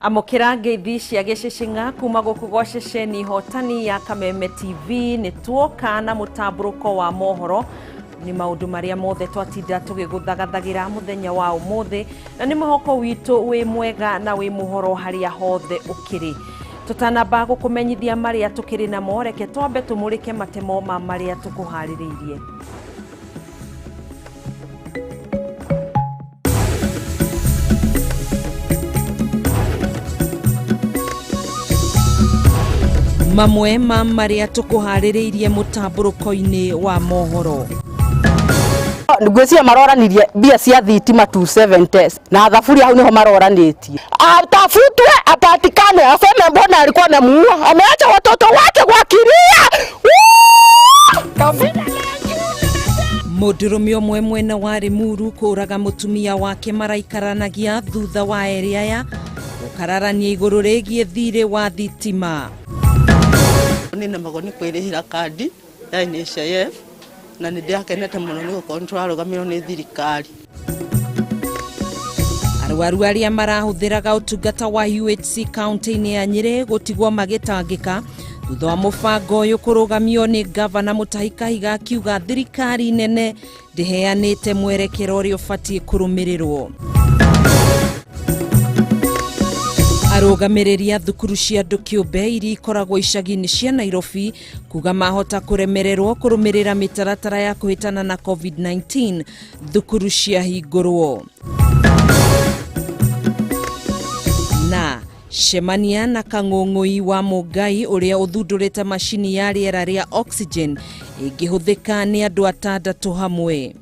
Amũkĩra ngeithi cia gĩcĩcĩng'a kuma gũkũ gwa ceceni hotani ya Kameme TV. Nĩ tuoka na mũtambũrũko wa mohoro, nĩ maũndũ marĩa mothe twatinda tũgĩgũthagathagĩra mũthenya wa ũmũthĩ, na nĩ mwĩhoko witũ wĩ mwega na wĩ mũhoro harĩa hothe ũkĩrĩ. Tũtanamba gũkũmenyithia marĩa tũkĩrĩ namo, reke twambe tũmũrĩke matemo ma marĩa tũkũharĩrĩirie. Mamwe ma marĩa tũkũharĩrĩirie mũtambũrũko-inĩ wa mohoro. Ngwĩciria maroranirie mbia cia thitima 270 na thaburia, hau niho maroranĩtie. Atafutwe, apatikane, aseme mbona alikuwa amemuua, ameacha watoto wake wakilia. Mũndũrũme ũmwe mwena wa Limuru kũraga mũtumia wake maraikaranagia thutha wa erĩ aya gũkararania igũrũ rĩgiĩ thirĩ wa thitima. Nĩ nemagwo nĩ kwĩrĩhĩra kandi ya NHIF, na nĩ ndĩrakenete mũno nĩ gũkorwo nĩ tũrarũgamĩrĩrwo nĩ thirikari. Arwaru arĩa marahũthĩraga ũtungata wa UHC kaunti-inĩ ya Nyĩrĩ gũtigwo magĩtangĩka thutha wa mũbango ũyũ kũrũgamio nĩ ngavana Mutahi Kahiga, akiuga thirikari nene ndĩheanĩte mwerekero ũrĩa ũbatiĩ kũrũmĩrĩrwo. Arũgamĩrĩri a thukuru cia andũ kĩũmbe iria ikoragwo icagi-inĩ cia Nairobi kuga mahota kũremererwo kũrũmĩrĩra mĩtaratara ya kũhĩtana na COVID-19 thukuru ciahingũrwo. Na cemania na kang'ũng'ũi wa Mũngai ũrĩa ũthundũrĩte macini ya rĩera rĩa oxygen ĩngĩhũthĩka nĩ andũ atandatũ hamwe.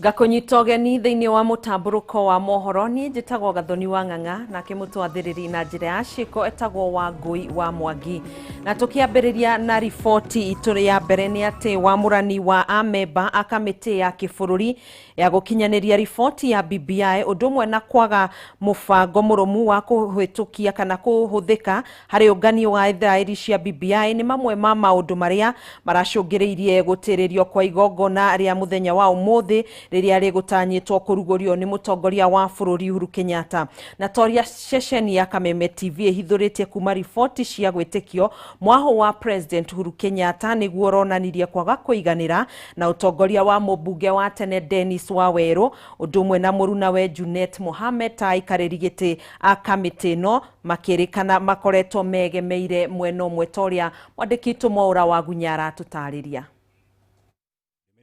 Ngakũnyita ũgeni thĩinĩ wa mũtambũrũko wa mohoro. Niĩ njĩtagwo Gathoni wa Ng'ang'a, nake mũtwathĩrĩri na njĩra ya ciĩko etagwo wa Ngũi wa Mwangi. Na tũkĩambĩrĩria na riboti itũ ya mbere, nĩ atĩ wamũrani wa amemba a kamĩtĩ ya kĩbũrũri ya gũkinyanĩria riboti ya BBI, ũndũ ũmwe na kwaga mũbango mũrũmu wa kũhĩtũkia kana kũhũthĩka harĩ ũnganio wa thaĩri cia BBI, nĩ mamwe ma maũndũ marĩa maracũngĩrĩirie gũtĩrĩrio kwa igongona rĩa mũthenya wa ũmũthĩ rĩrĩa rĩgũtanyĩtwo kũrugũrio nĩ mũtongoria wa bũrũri Uhuru Kenyatta. Na toria ceceni ya Kameme TV ĩhithũrĩtie kuma riboti cia gwĩtĩkio, mwahũ wa President Uhuru Kenyatta nĩguo ũronanirie kwaga kũiganĩra na ũtongoria wa mũmbunge wa tene Dennis Wawerũ, ũndũ ũmwe na mũrunawe Junet Mohamed ta aikarĩri gĩtĩ a kamĩtĩ ĩno, makĩrĩkana makoretwo megemeire mwena ũmwe, ta ũrĩa mwandĩki witũ Mwaũra wa Gunya aratũtarĩria.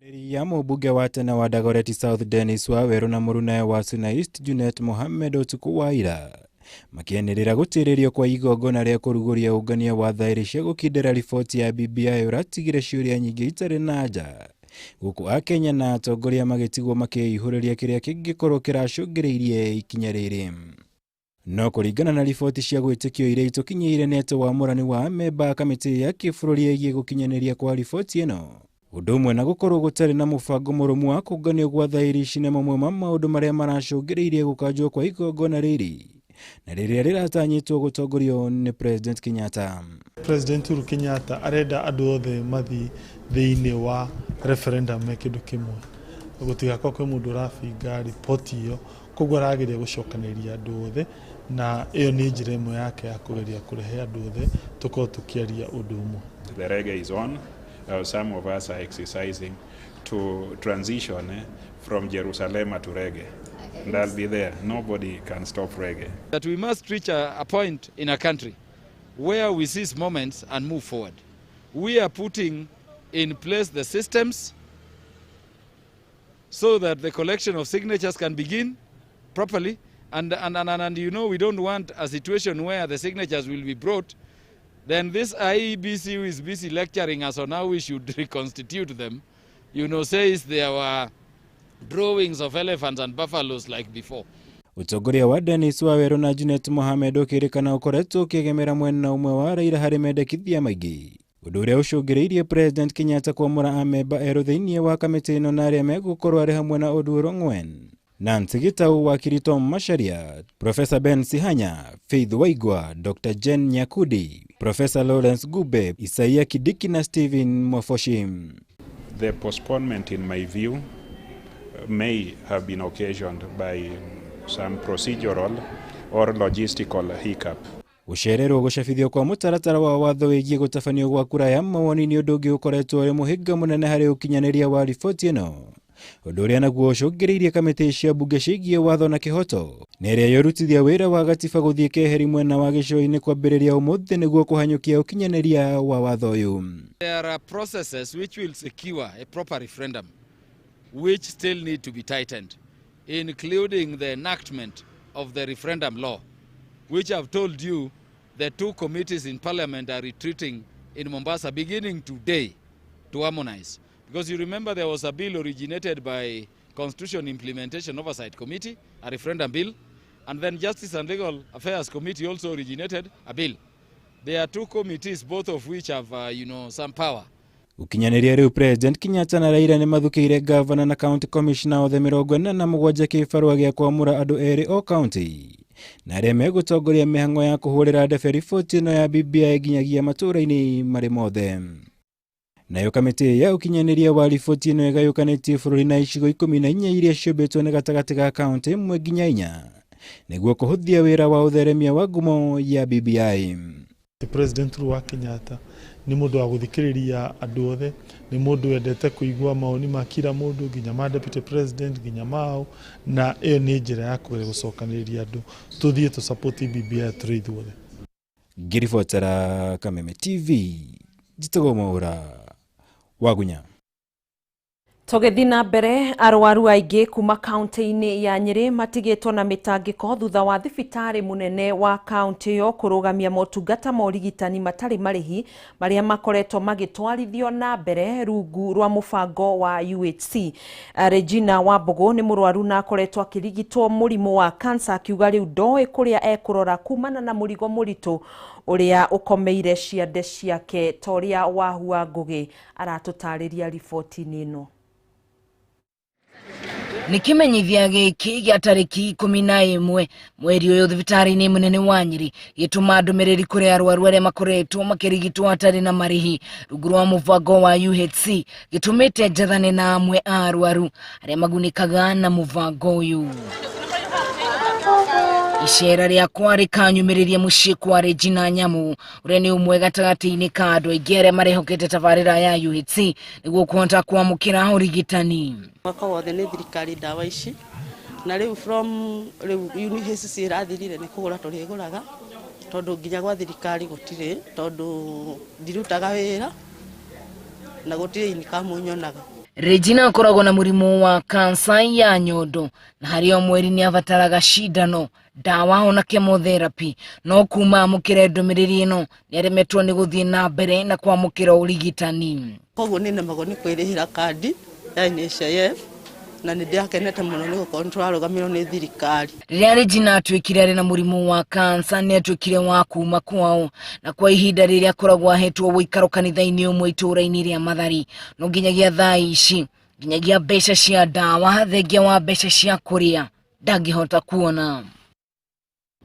Ndũmĩrĩri ya mũmbunge wa tene wa Dagoretti South Dennis Wawerũ na mũrunawe wa Suna East Junet Mohamed ũtukũ wa ira makĩanĩrĩra gũtĩrĩrio kwa igongona rĩa kũrugũria ũngania wa thaĩri cia gũkindĩra riboti ya BBI ũratigire ciũria nyingĩ itarĩ na anja, gũkũ Akenya na atongoria magĩtigwo makĩihũrĩria kĩrĩa kĩngĩkorwo kĩracũngĩrĩirie ikinya rĩrĩ. No kũringana na riboti cia gwĩtĩkio iria itũkinyĩire, nĩ atĩ wamũrani wa amemba a kamĩtĩ ya kĩbũrũri ĩgiĩ gũkinyanĩria kwa riboti ĩno, ũndũ ũmwe na gũkorwo gũtarĩ na mũbango mũrũmu wa kũnganio gwa thaĩri ici, nĩ mamwe ma maũndũ marĩa maracũngĩrĩirie gũkanjwo kwa igongona rĩrĩ na rĩrĩa rĩratanyĩtwo gũtongorio nĩ President Kenyatta. President Uhuru Kenyatta arenda andũ othe mathiĩ thĩinĩ wa referendum me kĩndũ kĩmwe, gũtigakorwo kwĩ mũndũ ũrabinga riboti ĩyo. Koguo arageria gũcokanĩrĩria andũ othe, na ĩyo nĩ njĩra ĩmwe yake ya kũgeria kũrehe andũ othe tũkorwo tũkĩaria ũndũ ũmwe. The reggae is on. Some of us are exercising to transition from Jerusalem to reggae. And I'll be there. Nobody can stop reggae. That we must reach a point in a country where we seize moments and move forward. We are putting in place the systems so that the collection of signatures can begin properly. And we don't want a situation where the signatures will be brought. Then this IEBC, who is busy lecturing us on how we should reconstitute them, says there were drawings of elephants and buffaloes like before. Ũtongoria wa Dennis Wawerũ na Junet Mohamed ũkĩrĩkana ũkoretwo ũkĩegemera mwena ũmwe wa Raila harĩ mendekithia maingĩ, ũndũ ũrĩa ũcũngĩrĩirie President Kenyatta kwamũra amemba erũ thĩinĩ wa kamĩtĩ ĩno, na arĩa megũkorwo arĩ hamwe na Oduor Ong'wen, Nancy Gitau, wakiri Tom Macharia, Professor Ben Sihanya, Faith Waigwa, Dr. Jen Nyakudi, Professor Lawrence Gube, Isaia Kidiki na Stephen Mwafoshi. The postponement, in my view, may have been occasioned by some procedural or logistical hiccup. Gũcererwo gũcabithio kwa mũtaratara wa watho wĩgiĩ gũtabanio gwa kura ya mawoni nĩ ũndũ ũngĩ ũkoretwo ũrĩ mũhĩnga mũnene harĩ ũkinyanĩria wa riboti ĩno, ũndũ ũrĩa naguo ũcũngĩrĩirie kamĩtĩ cia mbunge ciĩgiĩ watho na kĩhoto na ĩrĩa yorutithia wĩra wa gatiba gũthiĩ keheri mwena wa gĩcũa-inĩ kwambĩrĩria ũmũthĩ nĩguo kũhanyũkia ũkinyanĩria wa watho ũyũ. There are processes which will secure a proper referendum which still need to be tightened, including the enactment of the referendum law, which I've told you the two committees in parliament are retreating in Mombasa beginning today to harmonize. Because you remember there was a bill originated by Constitution Implementation Oversight Committee, a referendum bill, and then Justice and Legal Affairs Committee also originated a bill. There are two committees, both of which have, some power. Gũkinyanĩria rĩu President Kenyatta na Raila nĩ mathukĩire gavana na county commissioner othe 47 kĩbarũa gĩa kwamũra andũ erĩ o county na arĩa megũtongoria mĩhang'o ya kũhũrĩra ndebe riboti ĩno ya BBI nginyagia matũũra-inĩ marĩ mothe. Nayo kamĩtĩ ya ũkinyanĩria wa riboti ĩno ĩgayũkanĩtie bũrũri na icigo 14 iria ciũmbĩtwo nĩ gatagatĩ ga kaunti 1 nginya 4 nĩguo kũhũthia wĩra wa ũtheremia wa ngumo ya BBI. President wa Kenyatta nĩ mũndũ wa gũthikĩrĩria andũ othe, nĩ mũndũ wendete kũigua mawoni ma kila mũndũ nginya ma deputy president nginya mao, na ĩyo nĩ njĩra ya kũgeria gũcokanĩrĩria andũ tũthiĩ tũ support BBI tũrĩ ithuothe. Ngĩribotera Kameme TV, njĩtagwo Mwaũra Wagunya. Tũgĩthiĩ na mbere, arwaru aingĩ kuma kaunti-inĩ ya Nyĩrĩ matigĩtwo na mĩtangĩko thutha wa thibitarĩ mũnene wa kaunti ĩyo kũrũgamia motungata ma ũrigitani matarĩ marĩhi marĩa makoretwo magĩtwarithio na mbere rungu rwa mũbango wa UHC. Regina Wambũgũ nĩ mũrwaru na akoretwo akĩrigitwo mũrimũ wa kansa, akiuga rĩu ndoĩ kũrĩa ekũrora kumana na mũrigo mũritũ ũrĩa ũkomeire ciande ciake, ta ũrĩa Wahua Ngũgĩ aratũtarĩria riboti-inĩ ĩno. Nĩ kĩmenyithia gĩkĩ gĩa tarĩki 11 mweri ũyũ thibitarĩ-inĩ mũnene wa Nyĩrĩ gĩtũma ndũmĩrĩri kũrĩ arwaru arĩa makoretwo makĩrigitwo hatarĩ na marĩhi rungu rwa mũbango wa UHC gĩtũmĩte njathane na amwe a arwaru arĩa magunĩkaga na mũbango ũyũ. Icera rĩakwa rĩkanyumĩrĩria mũciĩ kwa Regina Nyamu ũrĩa nĩ ũmwe gatagatĩ-inĩ ka andũ aingĩ arĩa marehokete tabarĩra ya UHC nĩguo kũhota kwamũkĩra ũrigitani. Mwaka wothe nĩ thirikari ndawa ici na rĩu from rĩu UHC ĩrathirire nĩ kũgũra tũrĩgũraga tondũ nginya gwa thirikari gũtirĩ, tondũ ndirutaga wĩra na gũtirĩ income nyonaga. Regina akoragwo na mũrimũ wa kansa ya nyondo na harĩ o mweri nĩ abataraga cindano, ndawa ona chemotherapy, no kuma amũkĩre ndũmĩrĩri ĩno nĩ aremetwo nĩ gũthiĩ na mbere na kwamũkĩra ũrigitani. Koguo nĩ nemagwo nĩ kwĩrĩhĩra kandi ya NHIF na nĩ ndĩrakenete mũno nĩ gũkorwo nĩ tũrarũgamĩrwo nĩ thirikari. Rĩrĩa Regina atuĩkire arĩ na mũrimũ wa kansa nĩ atuĩkire wa kuma kwao na kwa ihinda rĩrĩa akoragwo ahetwo ũikaro kanitha-inĩ ũmwe itũũra-inĩ rĩa Mathari, no nginyagia thaa ici nginyagia mbeca cia ndawa thengia wa mbeca cia kũrĩa ndangĩhota kuona.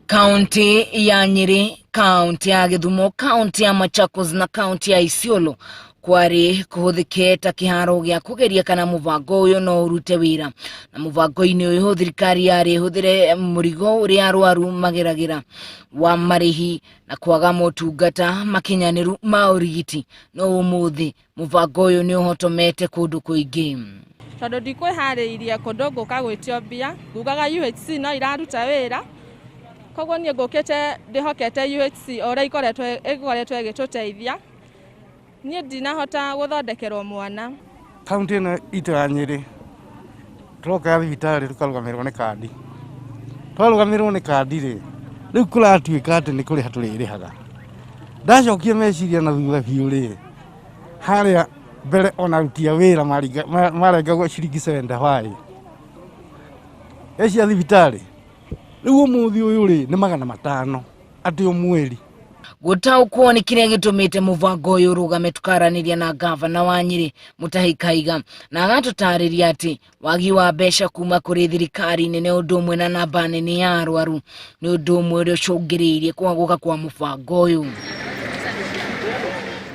Kaunti ya Nyĩrĩ, kaunti ya Gĩthumo, kaunti ya Machakos na kaunti ya Isiolo kwarĩ kũhũthĩke ta kĩharo gĩa kũgeria kana mũbango ũyũ no ũrute wĩra. Na mũbango-inĩ ũyũ thirikari yarĩ ĩhũthĩre mũrigo ũrĩa arwaru mageragĩra wa marĩhi na kwaga motungata makinyanĩru ma ũrigiti, no ũmũthĩ mũbango ũyũ nĩ ũhotomete kũndũ kũingĩ. Tondũ ndikwĩharĩirie kũndũ ngũka gwĩtio mbia, ngugaga UHC no iraruta wĩra, koguo niĩ ngũkĩte ndĩhokete UHC o ũrĩa ĩkoretwo ĩgĩtũteithia. Niĩ ndinahota gũthondekerwo mwana. Kaunti ĩno itũ ya Nyĩrĩ tũroka thibitarĩ tũkarũgamĩrĩrwo nĩ kandi, twarũgamĩrĩrwo nĩ kandi rĩ, rĩu kũratuĩka atĩ nĩ kũrĩha tũrĩrĩhaga. Ndacokia meciria na thutha biũ rĩ, harĩa mbere ona aruti a wĩra marengagwo ciringi 75 cia thibitarĩ, rĩu ũmũthĩ ũyũ rĩ nĩ 500 atĩ o mweri. Gũtaũkwo nĩ kĩrĩa gĩtũmĩte mũbango ũyũ ũrũgame tũkaranĩria na gavana wa Nyĩrĩ Mutahi Kahiga na agatũtarĩria atĩ wagi wa mbeca kuma kũrĩ thirikari nene ũndũ ũmwe na namba nene ya arwaru nĩ ũndũ ũmwe ũrĩa ũcũngĩrĩirie kwagũka kwa mũbango ũyũ.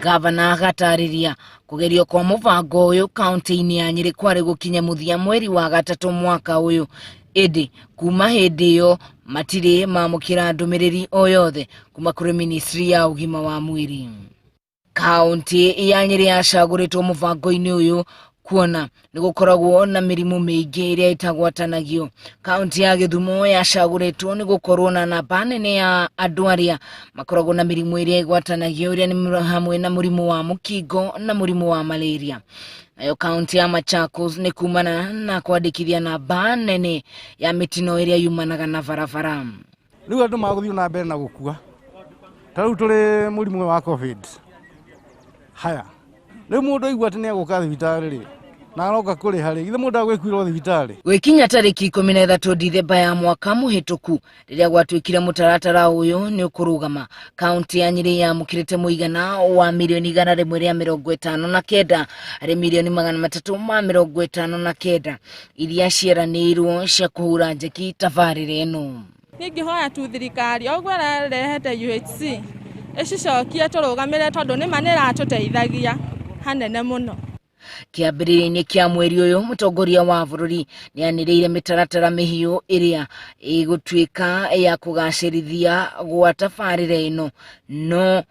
Gavana agatarĩria kũgerio kwa mũbango ũyũ kaunti-inĩ ya Nyĩrĩ kwarĩ gũkinya mũthia mweri wa gatatũ mwaka ũyũ, ĩndĩ kuma hĩndĩ ĩyo matirĩ mamũkĩra ndũmĩrĩri o yothe kuma kũrĩ ministry ya ũgima wa mwĩrĩ. Kaunti ya Nyĩrĩ yacagũrĩtwo mũbango-inĩ ũyũ kuona nĩ gũkoragwo na mĩrimũ mĩingĩ ĩrĩa ĩtagwatanagio. Kaunti ya Gĩthumo yacagũrĩtwo nĩ gũkorwo na namba nene ya andũ arĩa makoragwo na mĩrimũ ĩrĩa ĩgwatanagio, ĩrĩa nĩ hamwe na mũrimũ wa mũkingo na mũrimũ wa malaria. Nayo kaunti ya Machakos nĩ kumana na kwandĩkithia namba nene ya mĩtino ĩrĩa yumanaga na barabara. Rĩu andũ magũthiĩ na mbere na gũkua, ta rĩu tũrĩ mũrimũ wa COVID. Haya, rĩu mũndũ aigua atĩ nĩ egũka thibitarĩ rĩ, na aroka kũrĩha rĩ, githĩ mũndũ agwĩkuĩrwo thibitarĩ? Gwĩkinya tarĩki 13 Dithemba ya mwaka mũhĩtũku, rĩrĩa gwatuĩkire mũtaratara ũyũ nĩ ũkũrũgama, kaunti ya Nyĩrĩ yamũkĩrĩte mũigana wa mirioni 159 harĩ mirioni 359 iria cieranĩirwo cia kũhura njeki tabarĩra ĩno. Niĩ ngĩhoya tu thirikari o ũguo ĩrarehete UHC ĩcicokie tũrũgamĩre, tondũ nĩma nĩ ĩratũteithagia hanene mũno. Kĩambĩrĩria-inĩ kĩa mweri ũyũ, mũtongoria wa bũrũri nĩ anĩrĩire mĩtaratara mĩhiũ ĩrĩa ĩgũtuĩka ya kũgacĩrithia gwa tabarĩra ĩno, no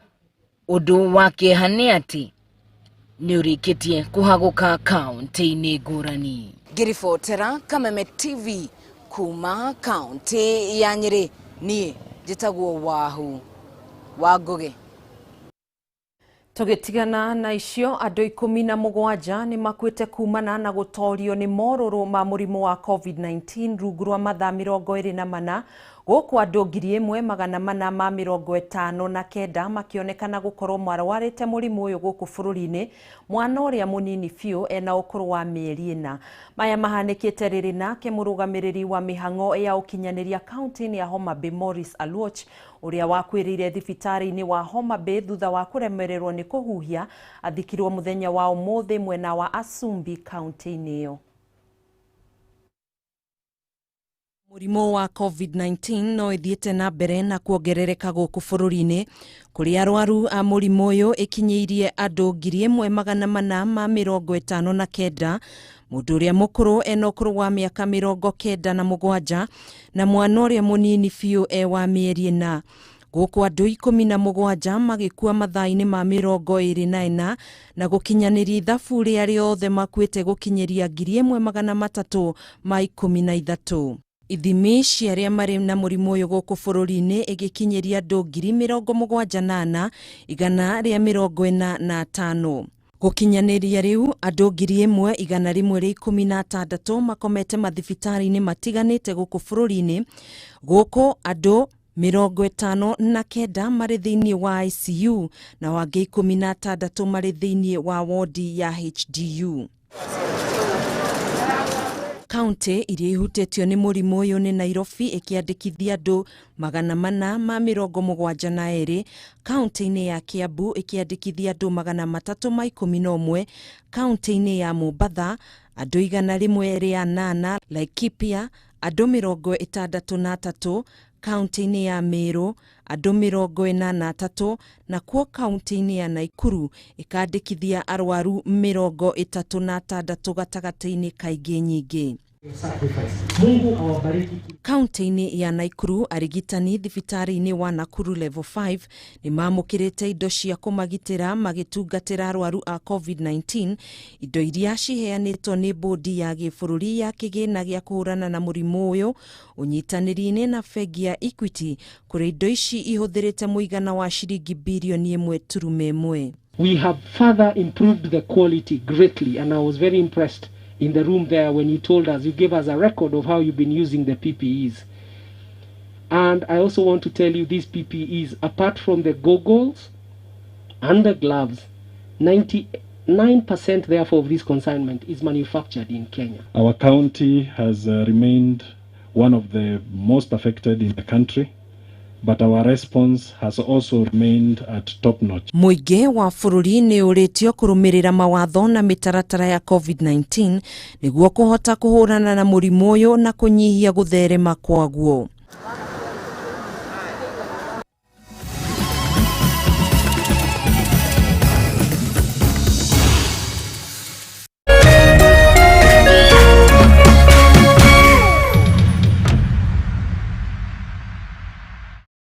ũndũ wa kĩeha nĩ atĩ nĩ ũrĩkĩtie kũhagũka kaunti-inĩ ngũrani. Ngĩribotera Kameme TV kuma kaunti ya Nyĩrĩ, niĩ njĩtagwo Wahu wa Ngũgĩ. Tũgĩtigana na icio, andũ 17 nĩ makuĩte kumana na gũtorio nĩ morũrũ ma mũrimũ wa COVID-19 rungu rwa mathaa 24, gũkũ andũ 1459 makĩonekana gũkorwo marwarĩte mũrimũ ũyũ gũkũ bũrũri-inĩ, mwana ũrĩa mũnini biũ ena ũkũrũ wa mĩeri 4. Maya mahanĩkĩte rĩrĩ nake mũrũgamĩrĩri wa mĩhang'o ya ũkinyanĩria kaunti-inĩ ya Homa Bay Morris Aluoch, ũrĩa wakuĩrĩire thibitarĩ-inĩ wa Homa Bay thutha wa kũremererwo nĩ kũhuhia, athikirwo mũthenya wa ũmũthĩ mwena wa Asumbi kaunti-inĩ ĩyo. Mũrimũ wa COVID-19 no ĩthiĩte na mbere na kuongerereka gũkũ bũrũri-inĩ, kũrĩa arwaru a mũrimũ ũyũ ĩkinyĩirie andũ 1459, mũndũ ũrĩa mũkũrũ ena ũkũrũ wa mĩaka 97 na mwana ũrĩa mũnini biũ e wa mĩeri 4. Gũkũ andũ 17 magĩkua mathaa-inĩ ma 24 na gũkinyanĩria ithabu rĩa rĩothe makuĩte gũkinyĩria 1313. Ithimi cia arĩa marĩ na mũrimũ ũyũ gũkũ bũrũri-inĩ ĩgĩkinyĩria andũ 74,145. Gũkinyanĩria rĩu andũ 1116 makomete mathibitarĩ-inĩ matiganĩte gũkũ bũrũri-inĩ, gũkũ andũ 59 marĩ thĩinĩ wa ICU na wangĩ 16 marĩ thĩinĩ wa wodi ya HDU. Kaunti iria ihutĩtio nĩ mũrimũ ũyũ nĩ Nairobi ĩkĩandĩkithia andũ 472, kaunti-inĩ ya Kiambu ĩkĩandĩkithia andũ 311, kaunti-inĩ ya Mombatha andũ 108, Laikipia andũ 63, kaunti-inĩ ya Meru andũ 43, na kuo kaunti-inĩ ya Nakuru ĩkandĩkithia arwaru 36 gatagatĩ-inĩ ka ingĩ nyingĩ. Kaunti-inĩ ya Nakuru, arigitani thibitarĩ-inĩ wa Nakuru Level 5 nĩ mamũkĩrĩte indo cia kũmagitĩra magĩtungatĩra arwaru a COVID-19, indo iria ciheanĩtwo nĩ bodi ya gĩbũrũri ya kĩgĩna gĩa kũhũrana na mũrimũ ũyũ ũnyitanĩri-inĩ na bengi ya Equity, kũrĩa indo ici ihũthĩrĩte mũigana wa ciringi birioni 1.1. We have further improved the quality greatly, and I was very impressed in the room there when you told us, you gave us a record of how you've been using the PPEs. And I also want to tell you these PPEs, apart from the goggles and the gloves, 99% therefore of this consignment is manufactured in Kenya. Our county has remained one of the most affected in the country, but our response has also remained at top notch. Mũingĩ wa bũrũri nĩ ũrĩtio kũrũmĩrĩra mawatho na mĩtaratara ya COVID-19 nĩguo kũhota kũhũrana na mũrimũ ũyũ na kũnyihia gũtherema kwaguo.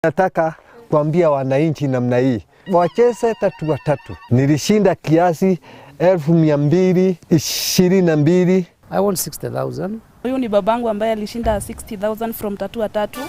Nataka kuambia wananchi namna hii, wacheze tatua tatu. Nilishinda kiasi 222,000. I want 60,000. Huyu ni babangu ambaye alishinda 60,000 from tatua tatu.